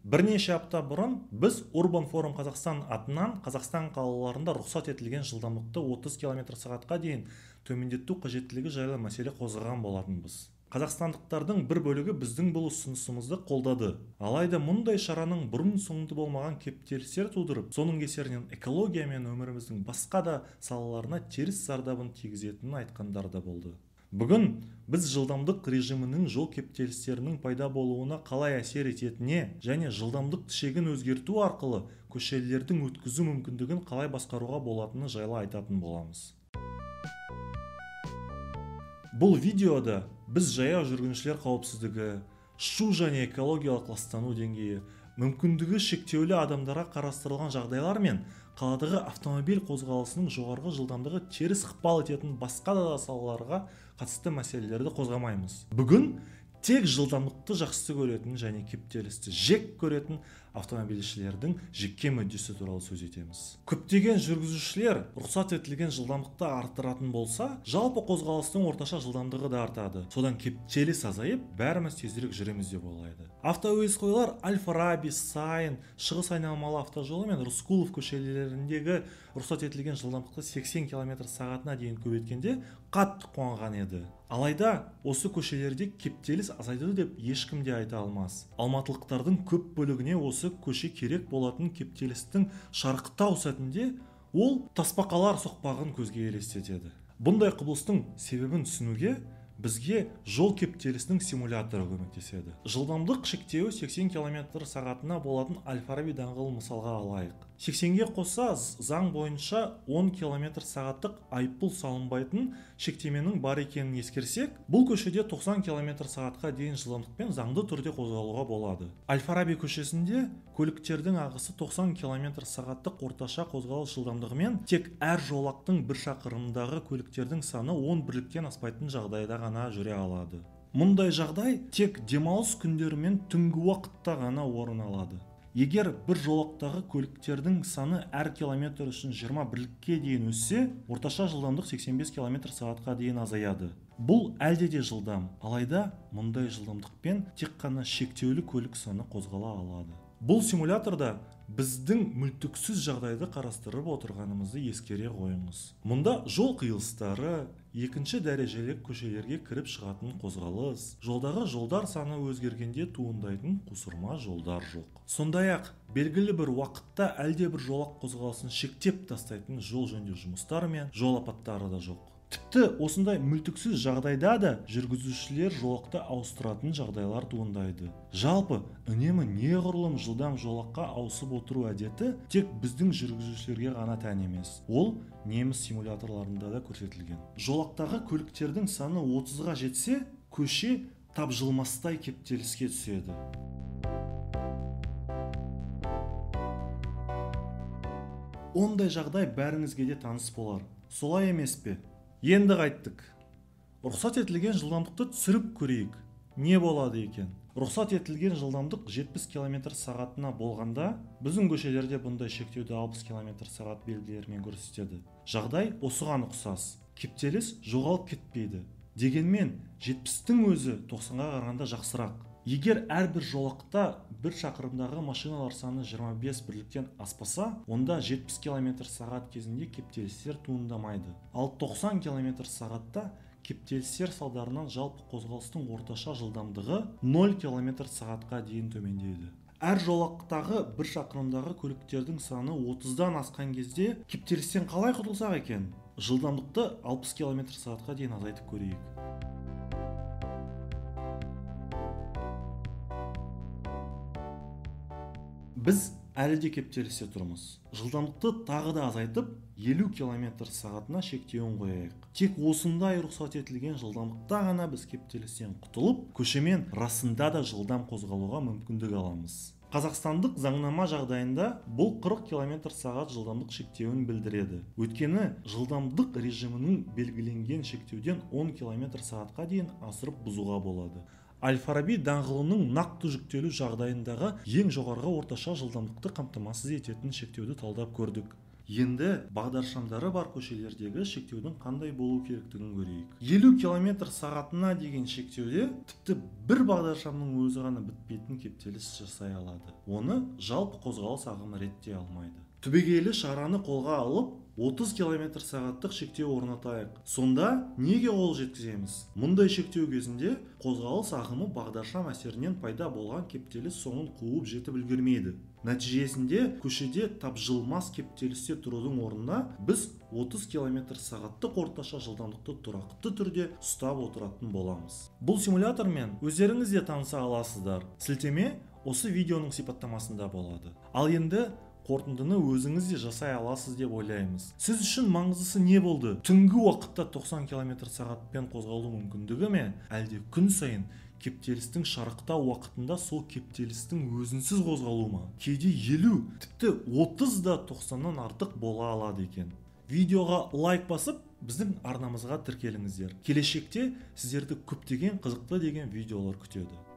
Бірнеше апта бұрын біз Urban Forum Қазақстан атынан Қазақстан қалаларында рұқсат етілген жылдамдықты 30 км/сағатқа дейін төмендету қажеттілігі жайлы мәселе қозғаған болатынбыз. Қазақстандықтардың бір бөлігі біздің бұл ұсынысымызды қолдады. Алайда мұндай шараның бұрын-соңды болмаған кептелістер тудырып, соның кесірінен экология мен өміріміздің басқа да салаларына теріс зардабын тигізетінін айтқандар да болды. Бүгін біз жылдамдық режимінің жол кептелістерінің пайда болуына қалай әсер ететініне және жылдамдық шегін өзгерту арқылы көшелердің өткізу мүмкіндігін қалай басқаруға болатыны жайлы айтатын боламыз. Бұл видеода біз жаяу жүргіншілер қауіпсіздігі, шу және экологиялық ластану деңгейі, мүмкіндігі шектеулі адамдарға қарастырылған жағдайлар мен қаладағы автомобиль қозғалысының жоғарғы жылдамдығы теріс ықпал ететін басқа да салаларға қатысты мәселелерді қозғамаймыз. Бүгін тек жылдамдықты жақсы көретін және кептелісті жек көретін автомобильшілердің жеке мүддесі туралы сөз етеміз. Көптеген жүргізушілер рұқсат етілген жылдамдықты арттыратын болса, жалпы қозғалыстың орташа жылдамдығы да артады. Содан кептеліс азайып, бәріміз тезірек жүреміз деп ойлайды. Автоәуесқойлар Аль-Фараби, Сайын, Шығыс айналмалы автожолы мен Рыскулов көшелеріндегі рұқсат етілген жылдамдықты 80 км/сағатына дейін көбейткенде қатты қуанған еді. Алайда осы көшелерде кептеліс азайды деп ешкім де айта алмас. Алматылықтардың көп бөлігіне осы көше керек болатын кептелістің шарықтау сәтінде ол тасбақалар соқпағын көзге елестетеді. Бұндай құбылыстың себебін түсінуге бізге жол кептелісінің симуляторы көмектеседі. Жылдамдық шектеуі 80 км/сағатына болатын Аль-Фараби даңғылын мысалға алайық. 80-ге қоса заң бойынша 10 км/сағаттық айыппұл салынбайтын шектеменің бар екенін ескерсек, бұл көшеде 90 км/сағатқа дейін жылдамдықпен заңды түрде қозғалуға болады. Аль-Фараби көшесінде көліктердің ағысы 90 км/сағаттық орташа қозғалыс жылдамдығымен тек әр жолақтың бір шақырымдағы көліктердің саны 10 бірліктен аспайтын жағдайда ғана жүре алады. Мұндай жағдай тек демалыс күндері мен түнгі уақытта ғана орын алады. Егер бір жолақтағы көліктердің саны әр километр үшін 20 бірлікке дейін өссе, орташа жылдамдық 85 км/сағатқа дейін азаяды. Бұл әлде де жылдам, алайда мұндай жылдамдықпен тек қана шектеулі көлік саны қозғала алады. Бұл симуляторда біздің мүлтіксіз жағдайды қарастырып отырғанымызды ескере қойыңыз. Мұнда жол қиылыстары, екінші дәрежелі көшелерге кіріп шығатын қозғалыс, жолдағы жолдар саны өзгергенде туындайтын қусырма жолдар жоқ. Сондай-ақ, белгілі бір уақытта әлде бір жолақ қозғалысын шектеп тастайтын жол жөндеу жұмыстары мен жол апаттары да жоқ. Тіпті осындай мүлтіксіз жағдайда да жүргізушілер жолақты ауыстыратын жағдайлар туындайды. Жалпы, үнемі неғұрлым жылдам жолаққа ауысып отыру әдеті тек біздің жүргізушілерге ғана тән емес. Ол неміс симуляторларында да көрсетілген. Жолақтағы көліктердің саны 30-ға жетсе, көше тапжылмастай кептеліске түседі. Ондай жағдай бәріңізге де таныс болар. Солай емес пе? Енді қайттік. Рұқсат етілген жылдамдықты түсіріп көрейік. Не болады екен? Рұқсат етілген жылдамдық 70 км/сағатына болғанда, біздің көшелерде бұндай шектеуді 60 км/сағат белгілерімен көрсетеді. Жағдай осыған ұқсас. Кептеліс жоғалып кетпейді. Дегенмен 70-тің өзі 90-ға қарағанда жақсырақ. Егер әрбір жолақта бір шақырымдағы машиналар саны 25 бірліктен аспаса, онда 70 км/сағат кезінде кептелістер туындамайды. Ал 90 км/сағатта кептелістер салдарынан жалпы қозғалыстың орташа жылдамдығы 0 км/сағатқа дейін төмендейді. Әр жолақтағы бір шақырымдағы көліктердің саны 30-дан асқан кезде кептелістен қалай құтылсақ екен? Жылдамдықты 60 км/сағатқа дейін азайтып көрейік. Біз әлі де кептелісте тұрмыз. Жылдамдықты тағы да азайтып, 50 км/сағатына шектеуін қояйық. Тек осындай рұқсат етілген жылдамдықта ғана біз кептелістен құтылып, көшемен расында да жылдам қозғалуға мүмкіндік аламыз. Қазақстандық заңнама жағдайында бұл 40 км/сағат жылдамдық шектеуін білдіреді. Өйткені жылдамдық режимінің белгіленген шектеуден 10 км/сағатқа дейін асырып бұзуға болады. Аль-Фараби даңғылының нақты жүктелу жағдайындағы ең жоғарғы орташа жылдамдықты қамтамасыз ететін шектеуді талдап көрдік. Енді бағдаршамдары бар көшелердегі шектеудің қандай болу керектігін көрейік. 50 километр сағатына деген шектеуде тіпті бір бағдаршамның өзі ғана бітпейтін кептеліс жасай алады. Оны жалпы қозғалыс ағымы реттей алмайды. Түбегейлі шараны қолға алып, 30 километр сағаттық шектеу орнатайық. Сонда неге қол жеткіземіз? Мұндай шектеу кезінде қозғалыс ағымы бағдаршам әсерінен пайда болған кептеліс соңын қуып жетіп үлгермейді. Нәтижесінде көшеде тапжылмас кептелісте тұрудың орнына біз 30 километр сағаттық орташа жылдамдықты тұрақты түрде ұстап отыратын боламыз. Бұл симулятормен өздеріңіз де таныса аласыздар. Сілтеме осы видеоның сипаттамасында болады. Ал енді қорытындыны өзіңіз де жасай аласыз деп ойлаймыз. Сіз үшін маңыздысы не болды? Түнгі уақытта 90 километр сағатпен қозғалу мүмкіндігі ме? Әлде күн сайын кептелістің шарықтау уақытында сол кептелістің өзінсіз қозғалу ма? Кейде 50, тіпті 30 да 90-нан артық бола алады екен. Видеоға лайк басып, біздің арнамызға тіркеліңіздер. Келешекте сіздерді көптеген қызықты деген видеолар күтеді.